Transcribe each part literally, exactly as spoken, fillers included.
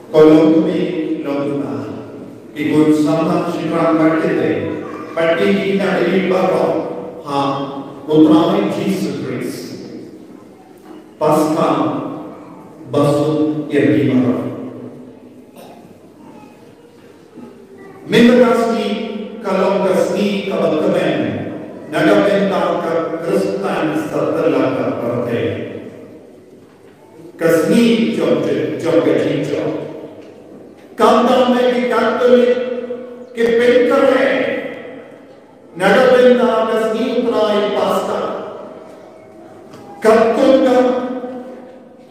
Ko longkmie longkpa, ki khun samla shynrang bad kynthei, bad ki khynnah baroh ha U Trai Jisu Khrist. Paska basuk ïa ki baroh. Mynta ka sngi ka long ka sngi kaba kmen na ka bynta ka Khristan satlak ka pyrthei. Ka sngi jong, jong ka jingjop. Kumta me ki Katholik ki pynkhreh na ka bynta ka sngi U Trai Paska. Katkum ka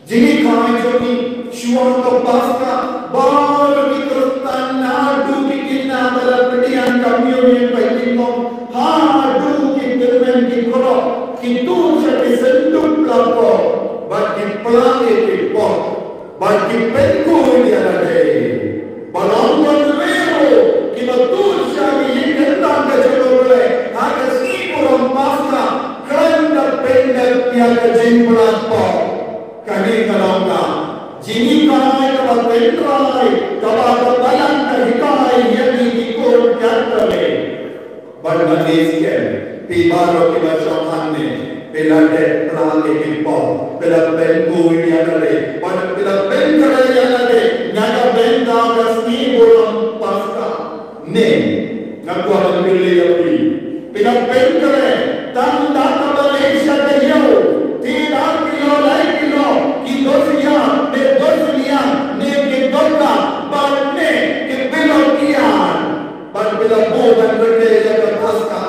jinghikai jong ngi shuwa ka Paska, baroh ki Khristan naduh ki khynnah ba la pdiang communion bad ki mong, haduh ki tymmen ki khrok, ki tur sha ki synduk pla pop bad ki pla ïa ki pop. Bad ki pynkup ïa lade. Ba long ban riew kiba tur sha ki ïing kyntang ka jong U Blei ha ka sngi burom Paska, khlem da pyndep ïa ka jingpynlait pop. Kane ka long ka jinghikai kaba tynrai kaba ka Balang ka hikai ïa ngi ki khun Katholik. Bad nga ngeit skhem, phi baroh kiba shong hangne, phi la dep pla ïa ki pop, phi la pynkup ïa lade, bad phi la pynkhreh ïa lade na ka bynta ka sngi burom Paska. Ne, nga kwah ban kylli ïa phi, phi la pynkhreh tang da kaba leit sha ka ïew, ti ar kilo, lai kilo, ki dosïa, ne dosniang, ne ki dohkha, bad ne ki pilo kiar. Bad phi la buh ban rynde ïa ka Paska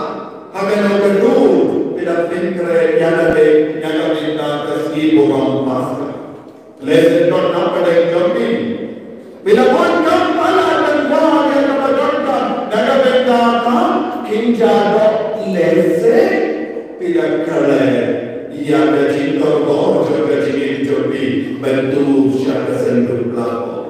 ha kano ka dur, phi la pynkhreh ïa lade na ka bynta ka sngi burom Paska. Lehse donkam ka dei jong phi, phi la bun kam palat ban wad ïa kaba donkam na ka bynta ka kynja doh. Lehse phi la khleh ïa ka jingkyrkhu jong ka jingim jong phi ban tur sha ka synduk pla pop.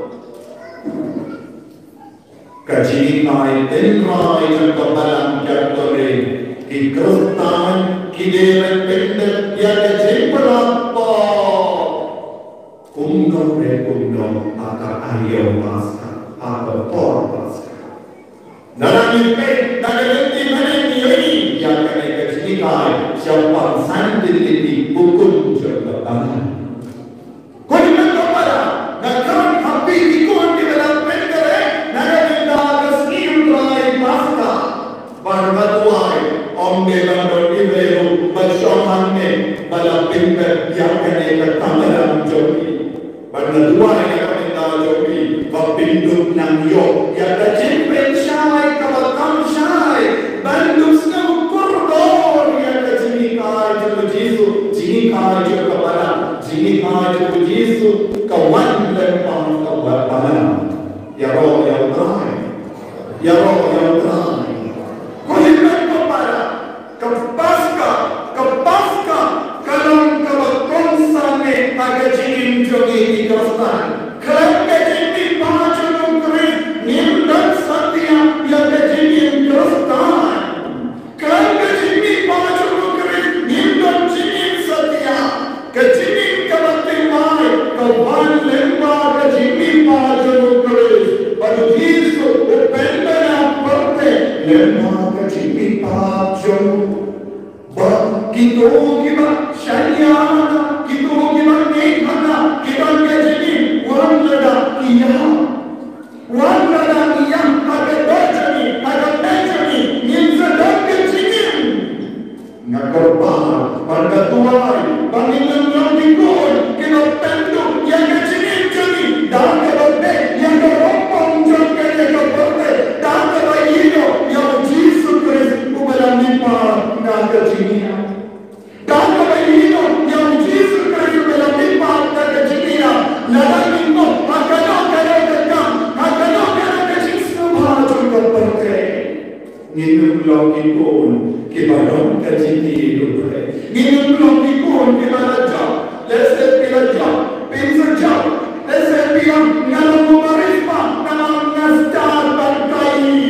Ka jinghikai tynrai jong ka Balang Katholik, ki Khristan ki dei ban pyndep ïa ka jingpynlait pop. Kumno re kumno ha ka aïom Paska, ha ka por Paska. Lada ngi peit na ka lynti mynne ngi ïohi ïa kane ka jinghikai shaphang sanctity, hukum jong ka Balang. Ko jingmut ko para, nga khot ha phi ki khun kiba la pynkhreh na ka bynta ka sngi U Trai Paska, bad nga duwai ym dei ban don iwei ruh ba shong hangne ba la pynkhreh ïa kane ka kamram jong phi. Bad nga duwai na ka bynta jong phi ba phin dup nang ïoh ïa ka jingpynshai kaba kham shai ban dup sngew kordor ïa ka jinghikai jong U Jisu, jinghikai jong ka Balang. Jinghikai jong U Jisu ka wan lem bad ka Balang. Ïaroh ïa U Trai. Ïaroh ïa U Trai. Ko hynmen ko para, ka Paska, ka Paska ka long kaba kongsan ha ka jingim jong ngi ki Khristan. Khlem ka jingmihpat jong U Khrist ngim don satia ïa ka jingim Khristan. Khlem ka jingmihpat jong U Khrist ngim don jingim satia. Ka jingim kaba thymmai ka wan lyngba ka jingmihpat jong U Khrist. Bad U Jisu u pynbna pyrthei lyngba ka jingmihpat jong u. Ba kito kiba shaniah, kito kiba ngeit ha nga, ki don ka jingim wan lada ki ïap. Wan lada ngi ïap ha ka doh jong ngi, ha ka met jong ngi, ngin sa don ka jingim. Nga kyrpad bad nga duwai ba ngin ym long ki khun kiba pynduh ïa ka jingim jong ngi da kaba beh ïa ka rukom jong kane ka pyrthei, da kaba ïehnoh ïa U Jisu Khrist uba la mihpat na ka jingïap. Da kaba ïehnoh ïa U Jisu Khrist uba la mihpat na ka jingïap, lada ngim ngop ha kano kano ka kam, ha kano kano ka jingsngewbha jong ka pyrthei, ngin ym long ki khun kiba don ka jingïeit. Ngin ym long ki khun kiba la jop. Lehse phi la jop, phin sa jop. Lehse phi ong nga long u riewspah namar nga stad ban khaii.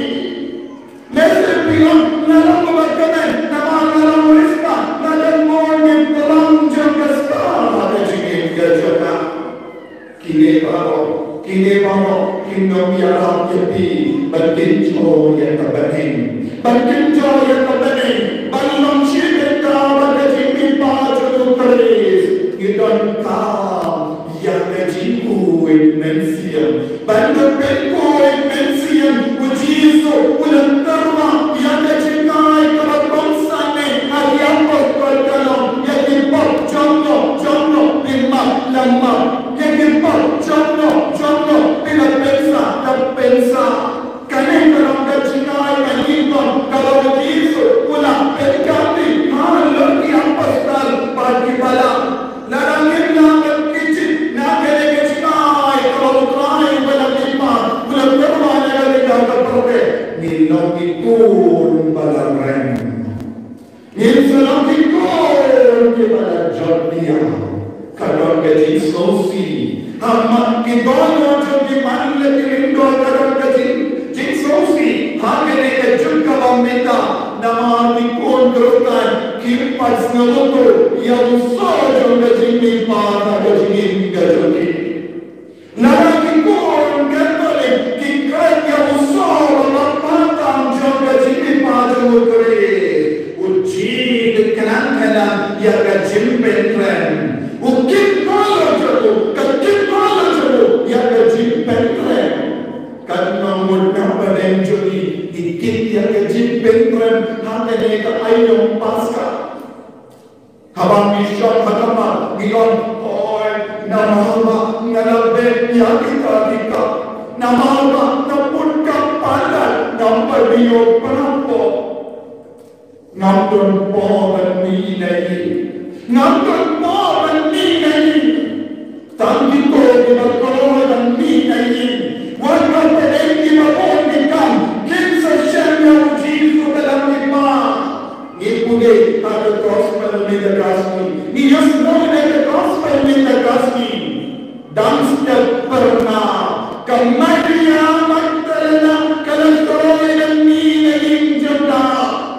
Lehse phi ong nga long uba kmen namar nga long u riewspah, nga don bun ki tlang jong ka spah ha ka jingim ka jong nga. Kine baroh Kine baroh kin ym ïarap ïa phi ban kynjoh ïa ka bneng, ban kynjoh ïa ka bneng, ban long shi bynta bad ka jingmihpat jong u Khrist. Ngi donkam ïa ka jingkhuid mynsiem. Ban da pynkoit mynsiem, u Jisu u la tyrwa ïa ka jingaiñ kaba kongsan ne ha ki apostol, ka long ïa ki pop jong no jong no phi map la map, ïa ki pop jong no jong no phi la pynsah la pynsah. Kane ka long ka jingaiñ kaba nyngkong kaba u Jisu u la pynkynthoh ha la ki apostol bad ki balang. Lada ngim lah ban kynjah na kane ka jingaiñ kaba u Trai u la pynmih, u la pynmih na kane ka pyrthei, ngin long ki khun ba la rem. Ngin sa long ki khun kiba la jot diaw. Ka don ka jingsngewsih ha khmat ki dohnud jong ki man la ki lyngdoh, ka don ka jing, jingsngewsih ha kane ka juk kaba mynta. Namar ki khun Khristan kim pat sngewthuh ïa u sor jong ka jingmihpat ha ka jingim ka jong ki. Lada ki khun Katholik ki kren ïa u sor ba pateng jong ka jingmihpat jong u Khrist, u jied khnang khnang ïa ka jingpynrem. U kit khlem jong u, ka kit khlem jong u ïa ka jingpynrem. Kan nang mut na pdeng jong ngi, ngi kit ïa ka jingpynrem ha kane ka aïom Paskha. Haba ngi shong ha khmat ngi ong, oi, namar ba nga la beh ïa kita kita. Namar ba nga put kam palat, ngam pat ïoh pynpaw. Ngam don por ban mih na ïing. Ngam don por ban mih na ïing. Tang kito kiba kloi ban mih na ïing. Wat la pdeng kiba bun ki kam, kin sa shem ïa u Jisu ka dang mihpat. Ngi pule ha ka gospel mynta ka sngi. Ngi ïohsngew na ka gospel mynta ka sngi. Dang step pyrngap, ka Maria Magdalena ka la kloi ban mih na ïing jong ka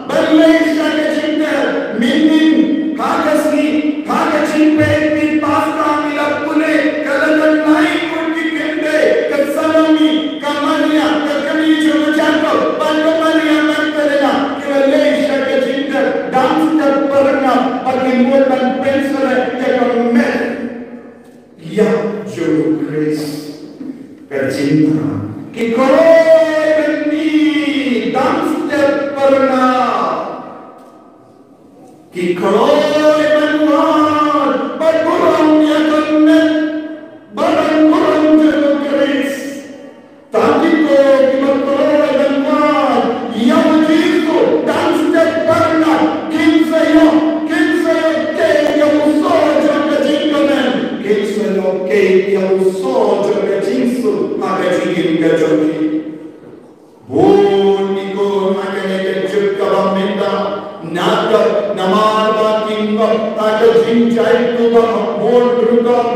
ban leit sha ka jingtep. Mynnin ha ka sngi, ha ka jingpeit Paskha ngi la pule, ka la don lai ngut ki kynthei, ka Salome, ka Maria ka kmie jong u Jakob bad ka Maria Magdalena, ki la leit sha ka jingtep. Dang step pyrngap ba kin mut ban pynsyreh ïa ka met ïap jong u Khrist. Ka jingma ki kloi ban mih, dang step pyrngap. Ki kloi ban wad bad burom ïa ka met bad burom jong u Khrist. Tang kito kiba kloi ban wad ïa u Jisu, dang step pyrngap, kin sa ïoh, kin sa ïoh kei ïa u sor jong ka jingkmen, kin sa ïoh kei ïa u sor jong ka jingsuk ha ka jingim ka jong ki. Bun ki khun ha kane ka juk kaba mynta, na ka, namar ba ki ngop ha ka jingjaituh ba bun rukom,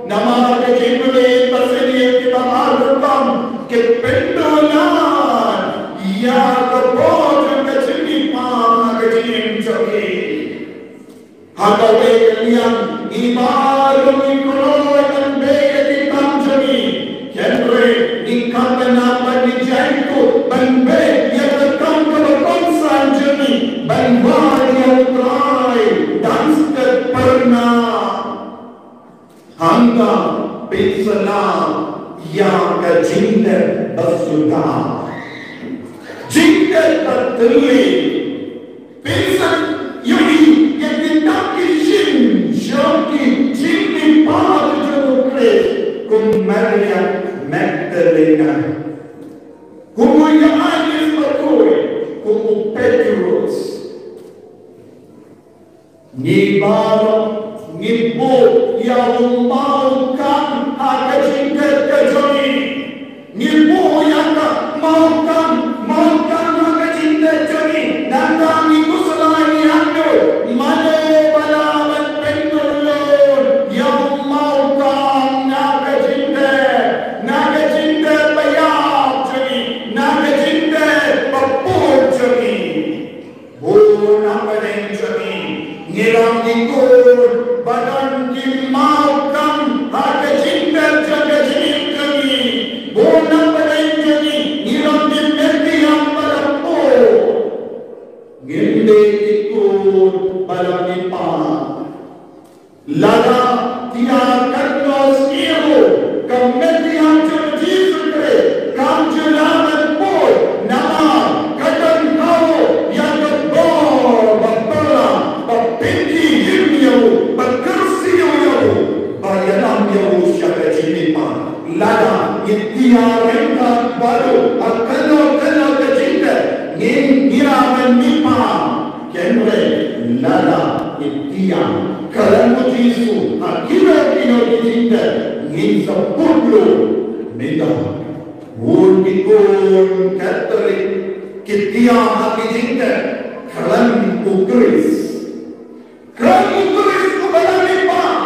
namar ka jingpynlong ba sniew kiba ar rukom, ki pynduh ïa ka bor jong ka jingmihpat ha ka jingim jong ki. Ha kawei ka liang, ngi baroh ngi kloi ban beh ïa ki kam jong ngi. Hynrei ngi khamtam ban ngi jaituh ban beh ïa ka kam kaba kongsan jong ngi, ban wad ïa u Trai, dang step pyrngap. Hangta pynsawa ïa ka jingtep ba suda, jingtep ba thylliej. Pynsawa ïa ki, ïa ki tang ki jingim jong ki jingmihpat jong u Khrist, kum Maria Magdalena, kum u Ïoannis Bakhuid, kum u Petrus. Ngi baroh ngi buh ïa u mawkam ha ka jingtep ka jong ngi. Ngi buh ïa ka mawkam, mawkam ha ka jingtep jong ngi. Nangta ngi khuslai, ngi ïathuh, mano ba lah ban pynlong ïa u mawkam na ka jingtep, na ka jingtep ba ïa Ka met ki hap jong u Jisu Khrist kam ju lah ban poi namar ka don kawei ïa ka bor ba pala ba pynki im ïa u ba kyrsiew ïa u ba ïalam ïa u sha ka jingmihpat. Lada ngi tiar ryngkat bad u ha kano kano ka jingtep ngin ïa ban mihpat. Hynrei lada ngi tiar khlem u Jisu ha kino kino ki jingtep ngin sa put lut. Mynta bun ki khun Katholik ki tiar ha ki jingtep khlem u Khrist. Khlem u Khrist uba la mihpat.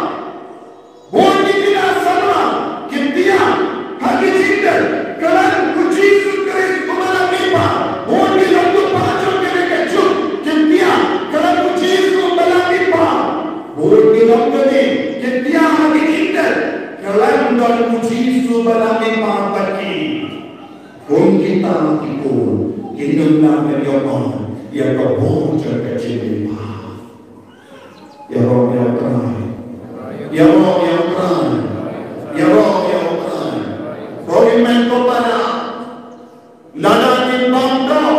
Bun ki khynnah samla ki tiar ha ki jingtep khlem u Jisu Khrist uba la mihpat. Bun ki longkmie jong kane ka juk ki tiar khlem u Jisu uba la mihpat. Bun ki longkmie ki tiar ha ki jingtep khlem don u Jisu uba la mihpat bad ki. Kum kita ki khun kin ym lah ban ïoh ïa ka bor jong ka jingmihpat. Ïaroh ïa U Trai. Ïaroh ïa U Trai. Ïaroh ïa U Trai. Ko hynmen ko para, lada ngin bam doh,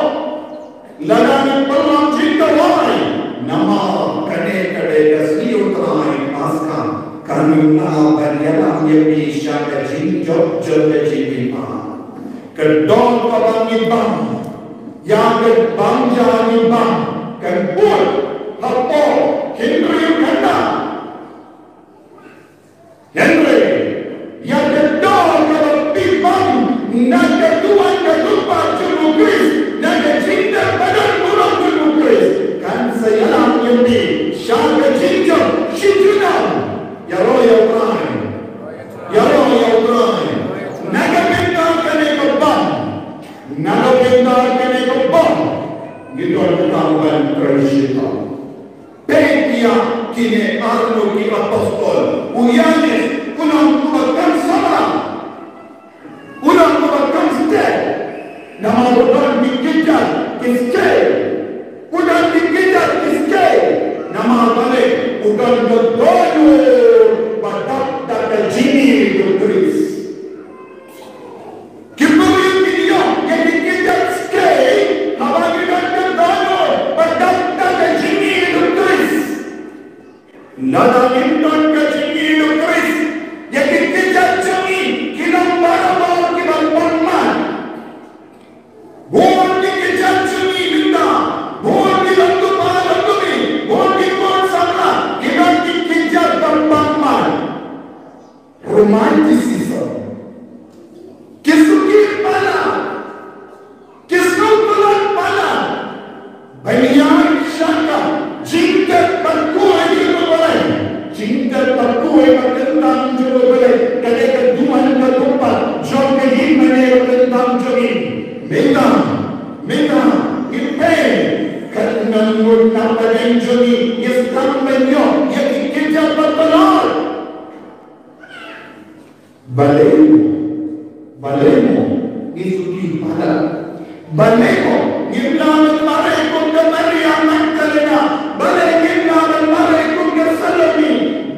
lada ngin pynlong jingduwai, namar kane ka dei ka sngi U Trai Paskha, kan ym lah ban ïalam ïa phi sha ka jingjop jong ka jingmihpat. Ka dor kaba ngi bam, ïa ka bam ïa ngi bam, kan bud hapoh hynriew khyndai. Hynrei ïa ka dor kaba phi bam na ka duwan ka jubab jong u Khrist, na ka jingtep ba don burom jong u Khrist, kan sa ïalam ïa phi sha ka jingjop shi junom. Ïaroh ïa U Trai. Ïaroh ïa U Trai. Na ka bynta kane ka bam, na ka bynta kane ka bam, ngi donkam ban trei shitom. Peit ïa kine arngut ki apostol. U Ïanis u long uba kam samla, u long uba kam stet. Namar u don ki kjat ki skei. U don ki kjat ki skei. Namar balei? U don ka dohnud ba dap da ka jingïeit u Khrist. Ki briew ki ïoh ïa ki kjat skei haba ki don ka dohnud ba dap da ka jingïeit u Khrist. Lada ngim don ka jingïeit u Khrist, ïa ki kjat jong ngi ki long barabor kiba pang mat. Bun ki kjat jong ngi mynta, bun ki longkpa longkmie, bun ki khun samla ki don ki kjat ba pang mat. Romanticism. Ki suki palat, ki sngewpalat palat ban ïaid sha ka jingtep ba khuid jong U Blei. Jingtep ba khuid ba kyntang jong U Blei ka dei ka duwan ka jubab jong ka hynmen ba kyntang jong ngi. Mynta, mynta ngi peit, kan nang ngut na pdeng jong ngi ngi sdang ban ïoh ïa ki kjat ba palat. Balei mo? Balei mo ngi suki palat? Balei mo ngim lah ban mareh kum ka Maria Magdalena? Balei ngim lah ban mareh kum ka Salome?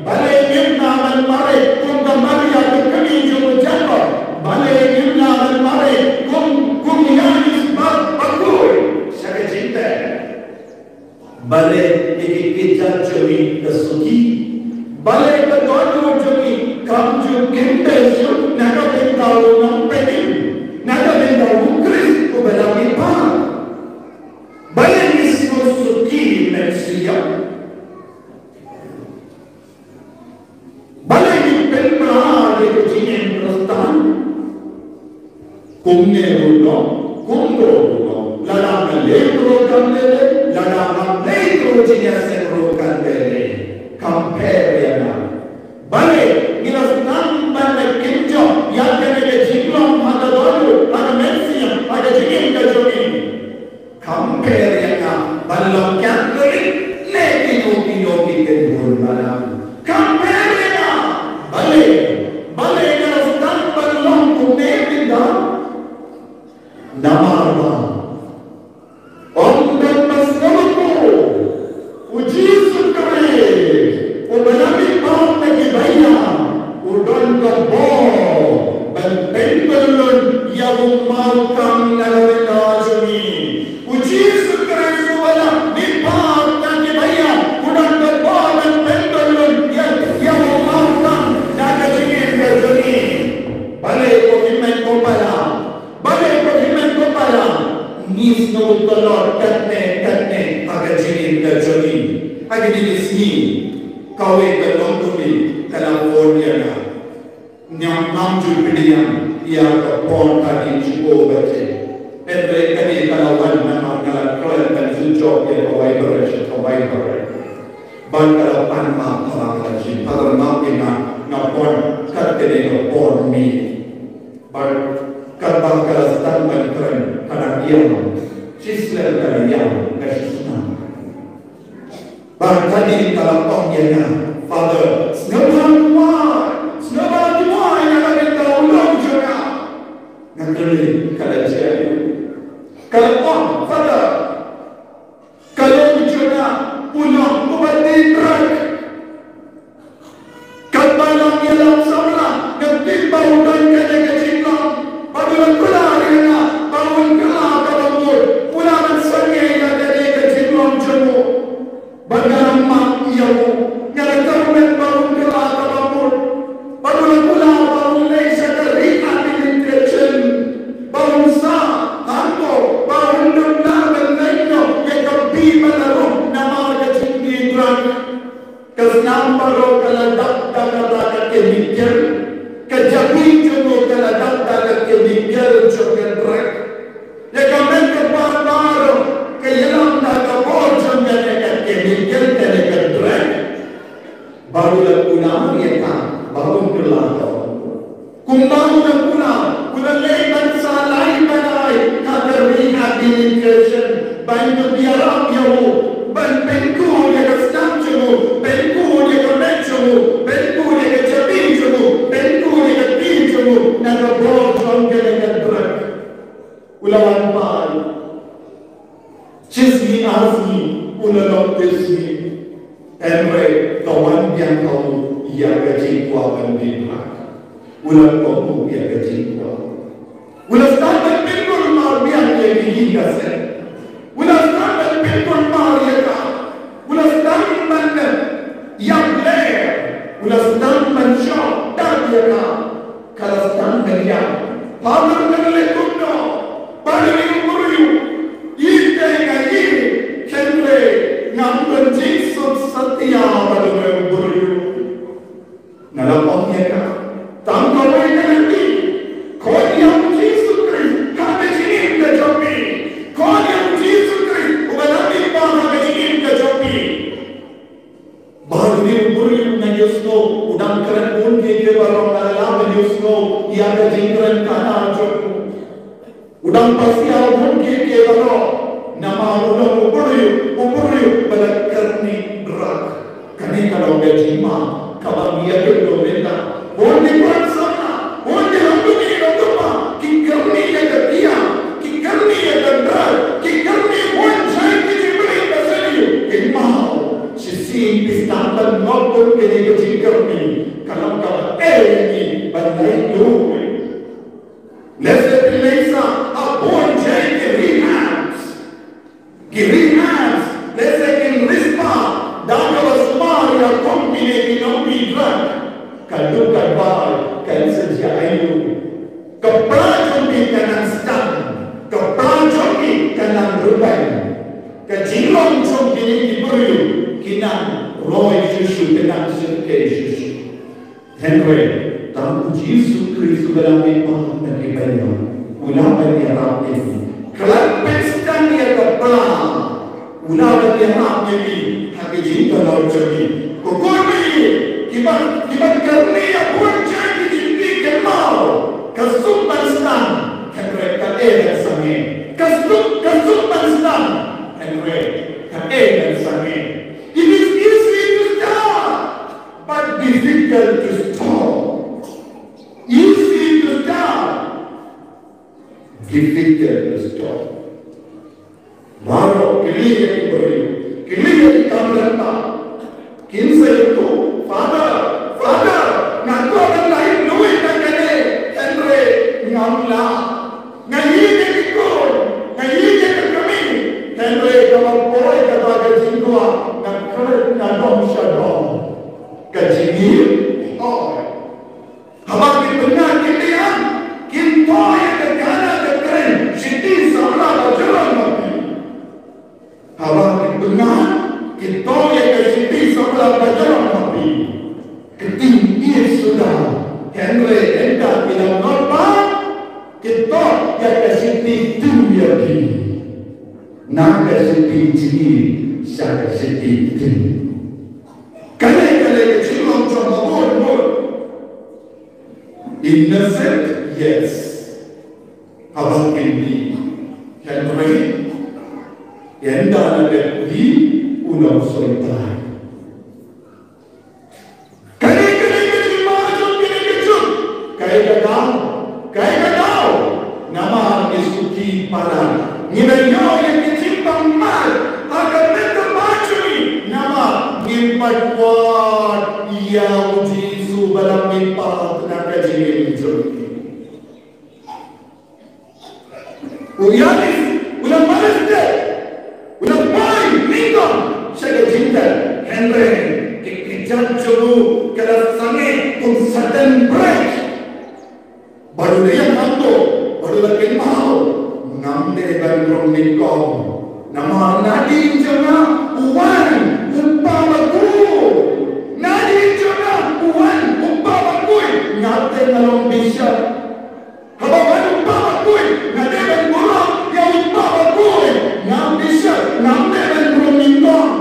Balei ngim lah ban mareh kum ka Maria ka kmie jong u Jakob? Balei ngim lah ban mareh kum, kum u Ïanis ba, ba khuid sha ka jingtep? Balei ïa ki kjat jong ngi ka suki? Balei ka dohnud jong ngi kam ju kyntiew shuh na ka bynta u Nongpynim, na ka bynta u Khrist uba la mihpat? Balei ngi sngew suki mynshuwa? Balei ngin pynbna ïa ka jingim Khristan? Kumne ruh long, kumno ruh long, lada nga leit ruh kan lei lei, lada ngam leit ruh jingïaseng ruh kan lei lei. Kam pher ïa nga. Balei ngi la sdang ban leit kynjoh ïa kane ka jinglong ha ka dohnud, ha ka mynsiem, ha ka jingim ka jong ngi? Kam pher ïa nga ban long Katholik ne kino kino ki kynhun balang. Kam pher ïa nga. Balei? Balei nga la sdang ban long kumne mynta? Namar ba ym don ba sngewthuh, u Jisu Khrist uba la mihpat na ki baïa u don ka bor Mawkang na ka bynta jong ngi. U Jisu Khrist uba la mihpat na ki beiñ, u dang don ban pyndonkam ïa, ïa u mawkang na ka jingim ka jong ngi. Balei ko hynmen ko para? Balei ko hynmen ko para? Ngi sngewtlot katne katne ha ka jingim ka jong ngi. Ha kine ki sngi kawei ka nongkynrad ka la phone ïa nga. Ngam, ngam ju pdiang ïa ka phone hadien shi baje. Hynrei kane ka la wan namar nga la kren ban switch off ïa ka vibration, ka vibrate. Bad ka la pan ma, ma ka la jin. Ka la map ïa nga, nga phone kat kane ka phone mi. Bad katba ka la sdang ban kren, ka la ïam. Shi slem ka la ïam, ka shi snem. Bad hadien ka la ong ïa nga, Father, sngewbha duwai, sngewbha duwai na ka bynta u long jong nga. Nga kylli ka la jia aïu. Ka la ong, Father, ka long jong nga u long uba dei drug. Katba nang ïalam samla, nga tip ba u don kane ka jinglong. Bad u la kular ïa nga ba un kylla kaba mut, u la ban sangeh ïa kane ka jinglong jong u. Bad nga la map ïa u, nga la kyrmen ba un kylla kaba mut. Bad u la kular ba un leit sha ka rehabilitation, ba un sah hangto, ba un nym lah ban leit noh ïa ka bri ba la rung namar ka jingdie drug. Ka snam baroh ka la dap da kata ka chemical. Ka jabi jong u ka la dap da ka chemical jong ka drug. Ïa ka met ka par baroh ka ïalam da ka bor jong kane ka chemical, kane ka drug. Bad u la kular ïa ka ba un kylla. Kumba u la kular, u la leit ban sah lai ba lai ha ka rehabilitation, ban ïarap ïa u, ban pynkhuid ïa ka sdang jong u, pynkhuid ïa ka met jong u, pynkhuid ïa ka jabi jong u, pynkhuid ïa ka kti jong u na ka bor jong kane ka drug. U la wan phai. Shi sngi ar sngi, u la long te sngi. Hynrei ka wan biang ha u ïa ka jingkwah ban dih drug. U la kohnguh ïa ka jingkwah. U la sdang ban pynkulmar biang ïa ki ïing ka sem. U la sdang ban pynkulmar ïa ka. U la sdang ban ïap ler. U la sdang ban shoh dap ïa ka. Ka la sdang ban ïap. Father, ngan leh kumno? Balei u briew? Ïeit te nga ïeit, hynrei ngam don jingsuk satia bad une u briew. Nga la ong ïa ka, tang kawei ka lynti. Khot ïa u Jisu Khrist ha ka jingim ka jong phi. Khot ïa u Jisu Khrist uba la mihpat ha ka jingim ka jong phi. Bad une u briew, nga ïohsngew u dang kren bun kiei kiei baroh, nga la lah ban ïohsngew ïa ka jingkren kata jong u. U dang pasiaw bun kiei kiei baroh. Namar u long u briew, u briew ba la kyrni drug. Kane ka long ka jingma kaba ngi ïa kynduh mynta. Bun ki khun samla, bun ki longkmie longkpa ki kyrni ïa ka bia, ki kyrni ïa ka drug, ki kyrni bun jait ki jingpynlong ka seni. Kynmaw, shisien phi sdang ban ngop bun kine ki jingkyrni, ka long kaba eh ïa ngi ban lait duh. Lehse phi leit sah ha bun jait ki rehabs. Ki rehabs, lehse kin riewspah da kaba sumar ïa kum kine ki nongmih drug. Ka duk ka bai kan sa jia aïu? Ka pla jong phi ka nang sdang, ka pla jong phi ka nang rben. Ka jinglong jong kine ki briew ki nang roi shuh shuh, ki nang shyrkhei shuh shuh. Hynrei tang u Jisu Khrist uba la mihpat na ki beiñ, u lah ban ïarap ïa ngi. Khlem pynsdang ïa ka pla, u lah ban ïarap ïa ngi ha ki jingtyrwa jong ngi. Ko khun baieit, kiba, kiba kyrni ïa bun jait ki jingkyrni, kynmaw, ka suk ban sdang, hynrei ka eh ban sangeh. Ka suk, ka suk ban sdang, hynrei ka eh ban sangeh. It is easy to start, but difficult to stop. Easy to start, difficult to stop. Baroh kylli ïa ki briew, kylli ïa ki kam lynti. Kin sa ïathuh, Father, Father, nga kwah ban lait noh na kane, hynrei ngam lah. Haba ki bngat ki liang, kin thoh ïa ka gana ka kren shiti samla ba jrong ma phi. Haba ki bngat ki thoh ïa ka shiti samla ba jrong ma phi. Ka ting ïa suda, hynrei ynda ki la nud ba ki thoh ïa ka shiti tim ïa ki. Na ka shiti jngi sha ka shiti tim. Kane kane ka jinglong jong ma bun bun. Innocent, yes. Haba kin die, hynrei ynda la dep die, u long soitan. Kane kane kane ma jong kane ka juk. Kaei ka daw, kaei ka daw. Namar ngi suki palat, ngi la ïoh ïa ka jingbymman ha ka met ka ba jong ngi. Namar ngim pat wad ïa u Jisu ba la mihpat na ka jingim jong ngi. U Yanis u la mareh te, u la poi nyngkong sha ka jingtep, hynrei ka kjat jong u ka la sangeh kum sudden brake. Bad u la ïa kynmaw, bad u la kynmaw, ngam dei ban rung nyngkong. Namar nadien jong nga u wan u Kpa bakhuid. Nadien jong nga u wan u Kpa bakhuid. Nga te nga long bishop. Haba wan u Kpa bakhuid, nga dei ban burom ïa u Kpa bakhuid. Ngam bishop, ngam dei ban rung nyngkong.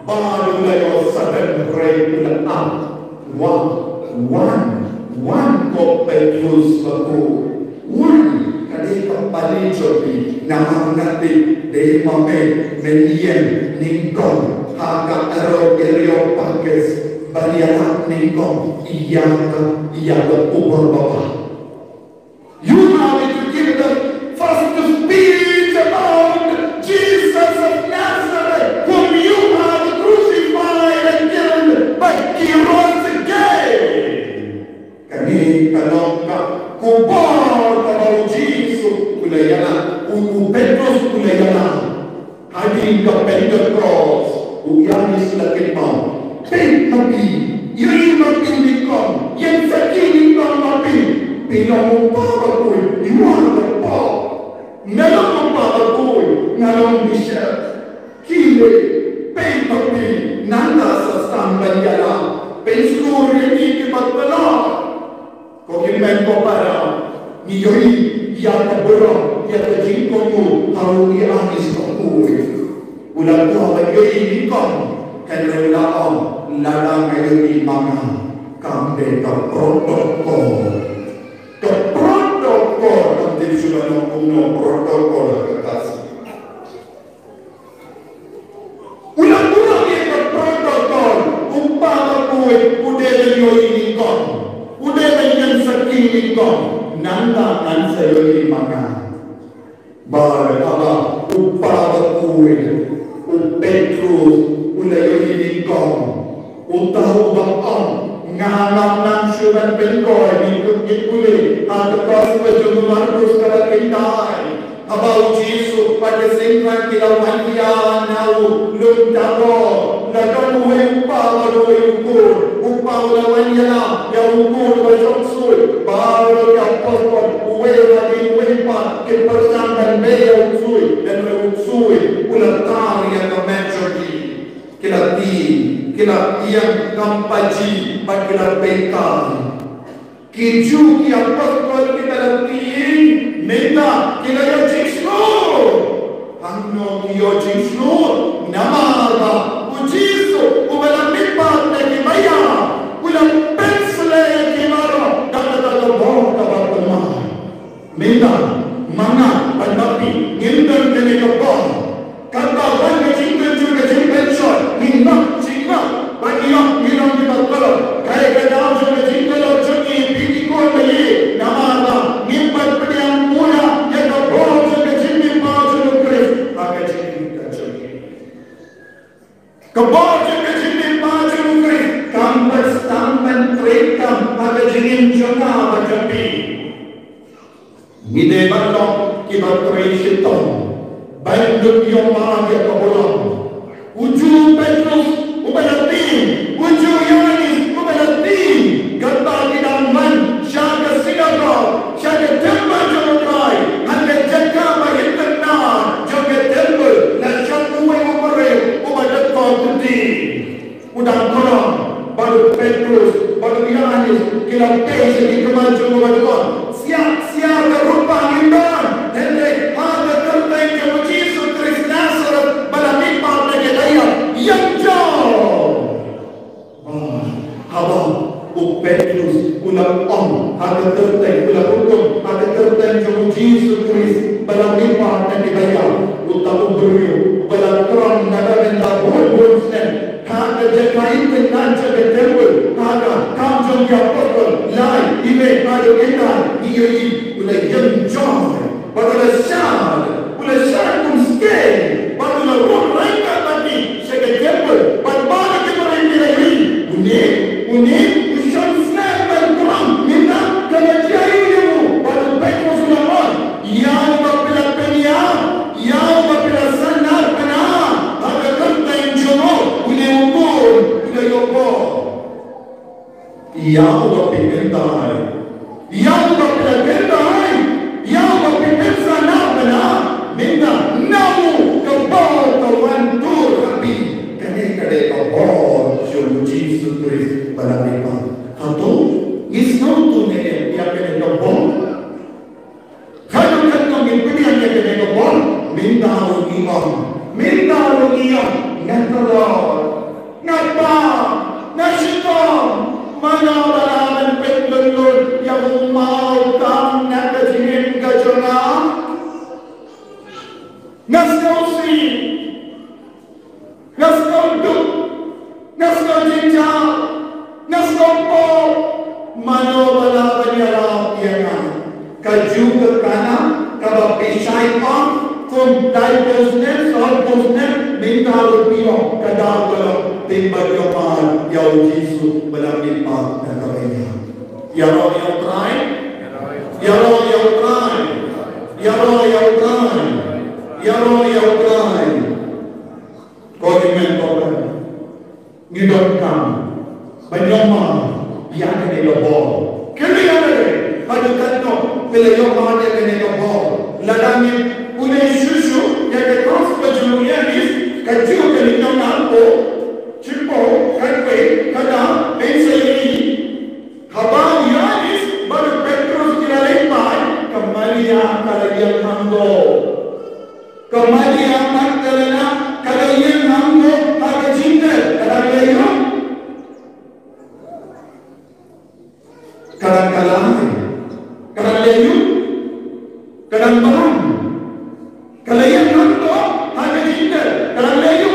Bad u la ïoh sudden brake, u la ap. Wan, wan, wan, ko Petrus bakhuid. Wan, ka dei ka pali jong phi, namar nga tip dei ma me men ïeng nyngkong ha ka Aero-, Areopagus ban ïalap nyngkong ïa ka, ïa ka khubor babha. You are to give the first speech about Jesus of Nazareth, whom you have crucified and killed, but he rose again. Kane ka long ka khubor kaba u Jisu u la ïalap, u, u Petrus u la ïalap. Hadien ka Pentekost, u Ïanis la kynmaw. Peit ma phi, ïohi ma phi nyngkong, ïeng sakhi nyngkong ma phi. Phi long u Kpa bakhuid, you are the Pope. Nga long u Kpa bakhuid, nga long bishop. Khie lei, peit ma phi, nangta sa sdang ban ïalap. Pynsngew ïa ngi kiba tlot. Ko hynmen ko para, ngi ïohi ïa ka burom, ïa ka jingkohnguh ha u Ïanis bakhuid. U la kwah ban ïohi nyngkong, hynrei u la ong, lada nga ïohi ma nga, kam dei ka protocol. Ka protocol, kam dei shuh ban ong kumno protocol ha ka kasi. U la burom ïa ka protocol, u Kpa bakhuid u dei ban ïohi nyngkong, u dei ban ïeng sakhi nyngkong, nangta ngan sa ïohi ma nga. Bad haba u Kpa bakhuid, u Petrus u la ïohi nyngkong, uta u ba ong, nga ngam nang shuh ban pynkoit, ngi kut ngi pule ha ka Gospel jong u Markus kaba khyndai. Haba u Jisu bad ki synran ki la wan ïa na u lum tabor, la don uwei u kpa bad uwei u kur. U kpa u la wan ïalap ïa u kur ba shong shuh. Baroh ki apostol, uwei hadien uwei pat, ki pyrshang ban beh ïa u shuh, hynrei u shuh u la tar ïa ka met jong ki. Ki la tieng, ki la ïeng kam paji bad ki la pyrkhat. Ki Jiw ki apostol ki la tieng, mynta ki la ïoh jingshlur. Hangno ki ïoh jingshlur? Namar ba u Jisu uba la mihpat na ki maïa u la pynsleh ïa ki baroh da kata ka bor kaba thymmai. Mynta ma nga bad ma phi ngim don kane ka bor. Katba wan ka jingkynjur ka jingpynshoi, ngi ngop jingngop ba ngi ïoh ngi long kiba kordor. Kaei ka daw jong ka jingkordor jong ngi, phi ki khun ba ïeit? Namar ba ngim pat pdiang pura ïa ka bor jong ka jingmihpat jong u Khrist ha ka jingim ka jong ngi. Ka bor jong ka jingmihpat jong u Khrist kam pat sdang ban treikam ha ka jingim jong nga bad jong phi. Ngi dei ban long kiba trei shitom ban ym ïoh mad ïa ka burom. U Jiw Petrus uba la tieng, u Jiw Ïoannis uba la tieng, katba ki dang wan Kyrteng, u la hukum ha ka kyrteng jong u Jisu Khrist ba la mihpat na ki baïap, uta u briew ba la khrong na ka bynta bun bun snem. Ha ka jaka i kyndan sha ka templ, ha ka Kam jong ki Apostol lai, iwei haduh khyndai, ngi ïohi u la ïeng jong, bad u la shad, u la shad kumskei, bad u la rung ryngkat bad ki sha ka templ, bad ba ki briew ki la ïohi, une, une u shong snem ban khrong, mynta ka la jia ïa u, bad u Petros u la ong, ïa uba phi la pynïap, ïa uba phi la sahnarphna ha ka kyrteng jong u, une u bun u la ïoh bor. Ïa uba phi kynthei, ïa uba phi la kynthei, ïa uba phi pynsahnarphna, mynta na u ka bor ka wan tur ha phi. Kane ka dei ka bor jong u Jisu Khrist ba la mihpat. Hato ngi sngewthuh ne em ïa kane ka bor? Haduh katno ngin pdiang ïa kane ka bor? Mynta ruh ngi ong, mynta ruh ngi ong, nga tlot, nga pap, nga shitom, mano ba lah ban pynlong lut ïa u maw kam na ka jingim ka jong nga? Nga sngewsih. Nga sngew duk, nga sngew jynjar, nga sngew pop, mano ba lah ban ïarap ïa nga? Kajuh ka Kana kaba phi shait ong, kum laiphew snem, sawphew snem, mynta ruh phi ong, ka daw ka long, tang ban ïohmad ïa u Jisu ba la mihpat na ka bynta. Ïaroh ïa U Trai, ïaroh ïa U Trai, ïaroh ïa U Trai, ïaroh ïa U Trai. Ko hynmen ko para, ngi donkam ban ïohmad ïa kane ka bor. Kynmaw ïa kane, haduh katno phi la ïohmad ïa kane ka bor? Lada ngin pule shuh shuh ïa ka Gospel jong u Ïoannis, kajuh ka lynnong arphew, shiphew, khatwei, kata, phin sa ïohi. Haba u Ïoannis bad u Petros ki la leit phai, ka Maria ka la ïeng hangto. Ka Maria Magdalena ka la ïeng hangto ha ka jingtep, ka dang leh aïu? Ka dang kalai. Ka dang leh aïu? Ka dang balang. Ka la ïeng hangto ha ka jingtep, ka dang leh aïu?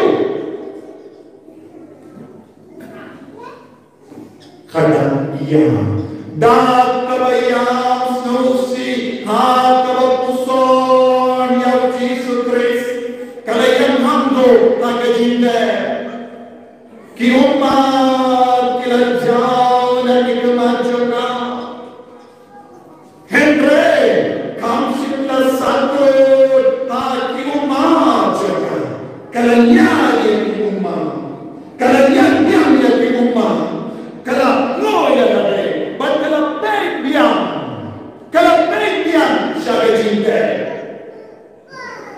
Ka dang ïam. Da kaba ïam sngewsih ha kaba puson ïa u Jisu Khrist, ka la ïeng hangto ha ka jingtep. Ki ummat ki la jaw na ki khmat jong ka. Hynrei kam shym la sakhot ha ki ummat jong ka. Ka la ñiad ïa ki ummat. Ka la ñiad biang ïa ki ummat. Ka la ngoi ïa lade bad ka la peit biang. Ka la peit biang sha ka jingtep.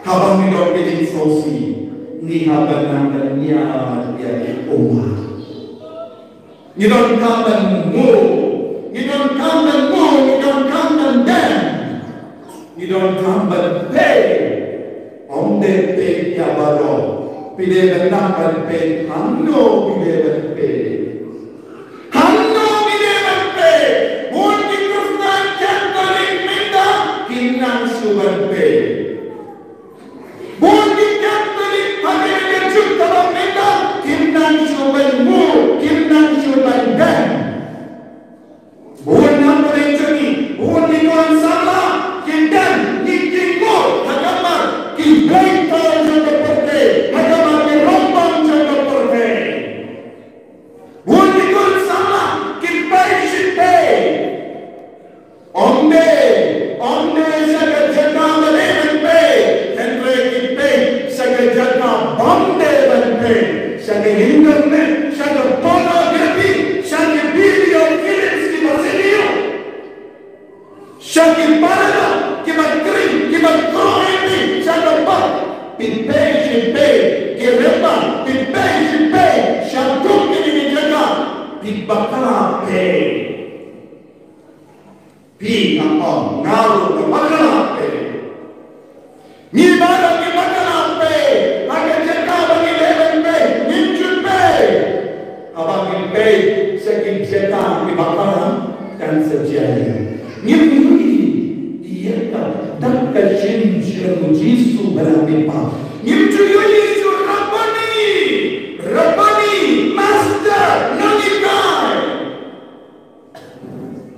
Haba ngi don ka jingsngewsih, ngi hap ban nang ban ñiad ïa ki ummat. Ngi donkam ban move. Ngi donkam ban move. Ngi donkam ban dem. Ngi donkam ban peit. Ym dei peit ïa baroh. Phi dei ban nang ban peit hangno phi dei ban peit. Hangno phi dei ban peit. Bun ki Khristan Katholik mynta kim nang shuh ban peit. Bun ki Katholik ha kane ka juk kaba mynta kim nang shuh ban move, kim nang shuh ban dem. Bun na pyrthei jong ngi, bun ki khun samla ki dem, ngi ki move ha khmat ki blei tol jong ka pyrthei, ha khmat ki rangbah jong ka pyrthei. Bun ki khun samla ki peit shiphew. Ym dei, ym dei sha ka jaka ba dei ban peit, hynrei ki peit sha ka jaka bym dei ban peit, sha ka internet, sha ka pornography, sha ki video clips kiba sniew, sha ki paralok kiba kring, kiba khrong ïa phi, sha ka pop, phi peit shiphew, ki rebah, phi peit shiphew, sha kum kine ki jaka, phi bakla peit. Phi, nga ong, nga ruh nga bakla peit. Ngi baroh ngi bakla peit. Ha ka jaka ba ngi dei ban peit, ngim ju peit. Haba ngi peit sha ki jaka kiba kyrpang, kan sa jia ïa ngi. Ngim ïohi ïa ka dak ka jingïaseng u Jisu ba la mihpat. Ngim ju ïohi ju Rabboni, Rabboni, Master, nonghikai.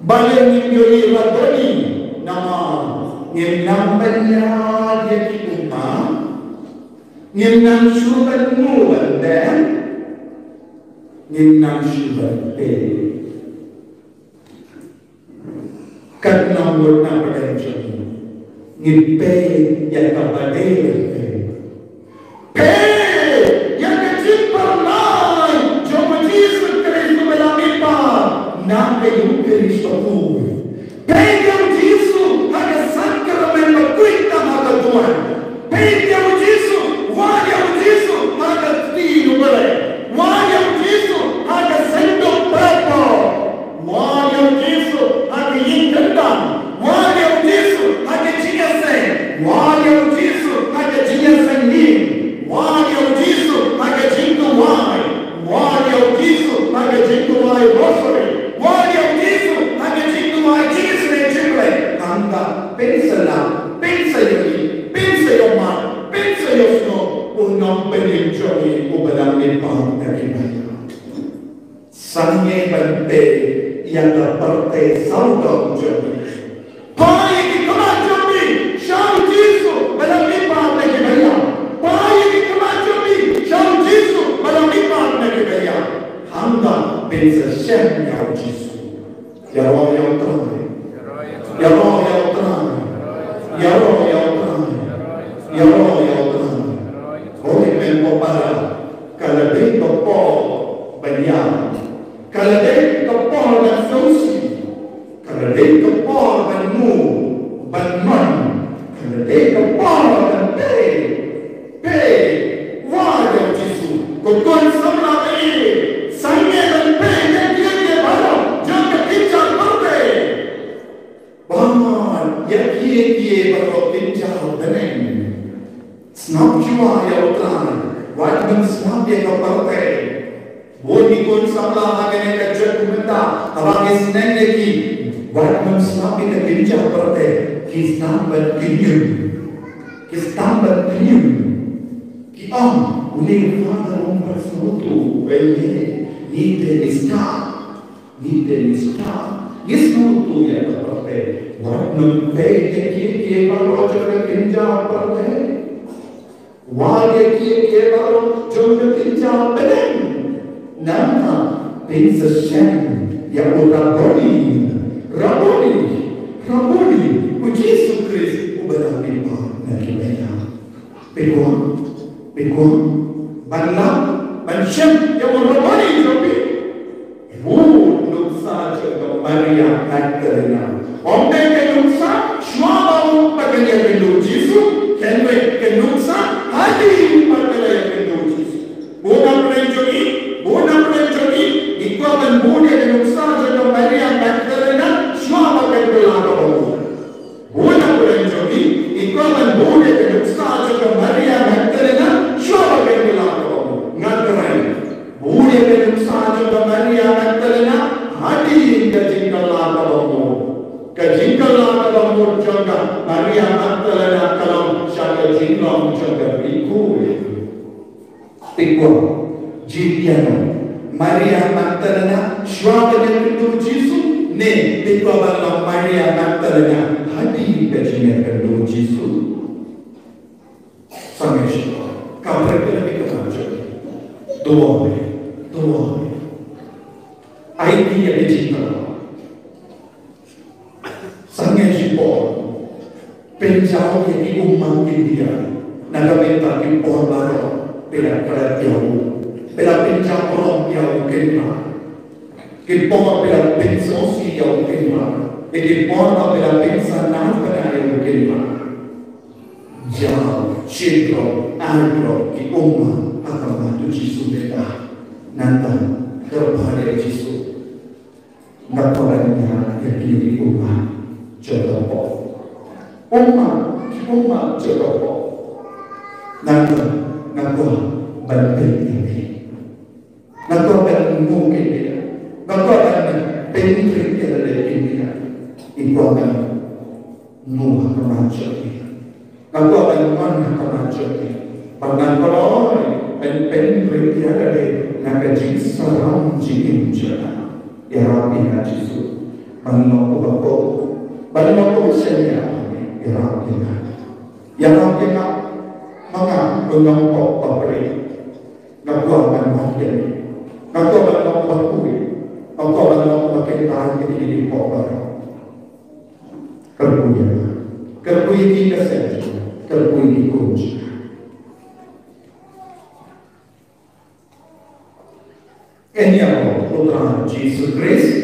Balei ngim ïohi Rabboni? Namar ngim nang ban ïaid ïa ki ummat, ngim nang shu ban mu ban beh, ngim nang shu ban peit. Katno ngut na pdeng jong ngi ngi peit ïa kaba dei ban peit? Peit ïa ka jingpynlait jong u Jisu Khrist uba la mihpat na ka Eukharist bakhuid. Peit ïa u Jisu ha ka sakramen ba khuid tam ha ka duwan. Peit ïa u Jisu, wad ïa u Jisu ha ka kti U Blei. Wad ïa u Jisu ha ka sanduk pyrthei. Wad ïa u Jisu ha ka ïing kyndang. Wad ïa u Jisu ha ka jingïaseng. Wad ïa u Jisu ha ka jingïaseng ïing. Wad ïa u Jisu ha ka jingduwai. Wad ïa u Jisu ha ka jingduwai Rosary. Wad ïa u Jisu ha ka jingduwai jingisynei jong U Blei. Hangta pynsalah, pynsaïohi, pynsaïohmat, pynsaïohsngew, u Nongpynim jong ngi uba la mihpat na ki baïa. Sangeh ban peit ïa ka pyrthei sawdong jong ngi. Phai ïa ki khmat jong phi sha u Jisu ba la mihpat na ki baïa. Phai ïa ki khmat jong phi sha u Jisu ba la mihpat na ki baïa. Hangta pynsa shem ïa u Jisu. Ïaroh ïa U Trai. Ïaroh ïa U Trai. Ïaroh ïa U Trai. Ïaroh ïa U Trai. Hooid, mem, ko para, ka la dei ka por ban ïam. Ka la dei ka por ban sngewsih. Ka la dei ka por ban mu, ban mon. Ka la dei ka por ban peit. Peit, wad ïa u Jisu. Ko khun samla baieit, sangeh ban peit ïa kiei kiei baroh jong ka kynja pyrthei. Bad ïa kiei kiei baroh kynja bneng. Sngap shuwa ïa U Trai, wat nym sngap ïa ka pyrthei. Bun ki khun samla ha kane ka juk mynta, haba ngi sneng ïa ki, wat nym sngap ïa ka kynja pyrthei, ki sdang ban kynjum. Ki sdang ban kynjum. Ki ong, une u Father um pat sngewthuh, eh, ngi te ngi sdang. Ngi te ngi sdang. Ngi sngewthuh ïa ka pyrthei. Wat nym peit ïa kiei kiei baroh jong ka kynja pyrthei. Wad ïa kiei kiei baroh jong ka kynja bneng. Nangta pynsa shem ïa u Rabboni, Rabboni, Rabboni, u Jisu Khrist uba la mihpat na ki baïa. Phi kwah, phi kwah ban lap, ban shem ïa u Rabboni jong phi? Bud nuksa jong ka Maria Magdalena. Ym dei ka nuksa shuwa ba u pat kane ïakynduh u Jisu, hynrei ka nuksa hadien pat ka la ïakynduh u Jisu. Bun na pdeng jong ngi, bun na pdeng jong ngi, ngi kwah ban bud ïa ka nuksa jong ka Maria Magdalena shuwa ba kan kylla kaba mut. Bun na pdeng jong ngi, ngi kwah ban bud ïa ka nuksa jong ka Maria Magdalena shuwa ba kan kylla kaba mut. Nga kren, bud ïa ka nuksa jong ka Maria Magdalena hadien ka jingkylla kaba mut. Ka jingkylla kaba mut jong ka Maria Magdalena ka long sha ka jinglong jong ka Ri Khuid. Phi kwah jin ïano, Maria Magdalena shuwa ban ïakynduh u Jisu, ne phi kwah ban long Maria Magdalena hadien ka jingïakynduh u Jisu? Sangeh shuwa, ka pyrkhat ïa ka, ka jong. Duwai, duwai. Ai ïa ka jingduwai. Sangeh shipor, pynjaw ïa ki ummat India na ka bynta ki por baroh, phi la klet ïa u, phi la pynjaw burom ïa u Kynrad. Ki por phi la pynsngewsih ïa u Kynrad, ïa ki por ba phi la pynsahnarphna ïa u Kynrad. Jaw shiteng, aidrop ki ummat ha khmat u Jisu mynta. Nangta kyrpad ïa u Jisu. Nga kwah ban ïaid ïa ki ummat jong ka pop. Ummat, ummat jong ka pop. Nga kwah, nga kwah ban peit ïa ki. Nga kwah ban mu ïa ki. Nga kwah ban peit ïa ki. Nga kwah Ngu ha ka man jong ki. Nga kwah ban wan ha ka man jong ki. Bad nga kloi ban pynrit ïa lade na ka jingsarong jingim jong nga. Ïarap ïa nga Jisu ban long uba kohnguh, ban long uba shaniah. Ïarap ïa nga. Ïarap ïa nga ma nga u nongpop ba briew. Nga kwah ban wan ïa lade. Nga kwah ban long uba khuid. Nga kwah ban long uba kyntait ïa kine ki pop baroh. Kyrkhu ïa nga. Kyrkhu ïa ki kynsan jong nga. Kyrkhu ïa ki khun jong nga. Ngan ïa u Trai Jisu Khrist.